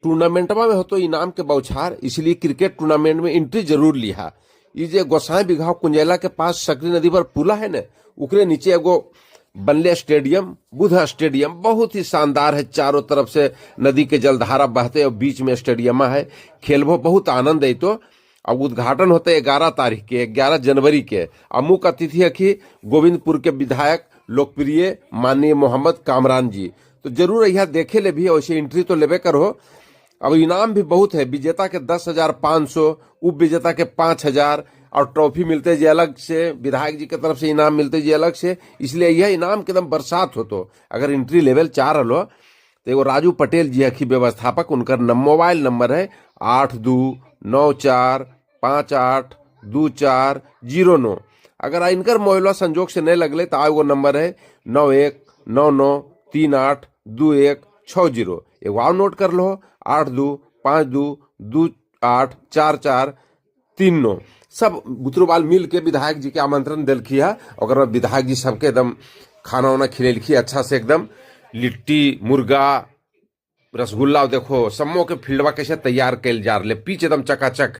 टूर्नामेंटवा में हो तो इनाम के बौछार, इसलिए क्रिकेट टूर्नामेंट में एंट्री जरूर लिहा। ये जे गोसाई बिघाव कुंजेला के पास सकरी नदी पर पुला है न, उकरे नीचे एगो बनले स्टेडियम, बुद्ध स्टेडियम, बहुत ही शानदार है। चारों तरफ से नदी के जलधारा बहते और बीच में स्टेडियम है। खेलबो बहुत आनंद है। तो अब उद्घाटन होते 11 तारीख के, 11 जनवरी के। और मुख्य अतिथि है कि गोविंदपुर के विधायक लोकप्रिय माननीय मोहम्मद कामरान जी। तो जरूर यहाँ देखे ले भी, वैसे एंट्री तो लेबे करो। अब इनाम भी बहुत है, विजेता के 10,500, उप विजेता के 5,000 और ट्रॉफी मिलते जी अलग से, विधायक जी के तरफ से इनाम मिलते जी अलग से। इसलिए यह इनाम के एकदम बरसात हो। तो अगर एंट्री लेवल 4 हलो तो एगो राजू पटेल जी हखी व्यवस्थापक, उनकर मोबाइल नंबर है 8294582409। अगर इनकर मोबाइल संजोग से नहीं लगले तो एगो नंबर है 9199382160। एगो और नोट कर लो, 8252284439। सब बुतरू बाल मिल के विधायक जी के आमंत्रण दिलखी है। और बाद विधायक जी सबके एकदम खाना वाना खिलेलखी अच्छा से, एकदम लिट्टी मुर्गा रसगुल्ला। देखो सम्मो के फील्डवा कैसे तैयार कैल जा रहे, पिच एकदम चकाचक।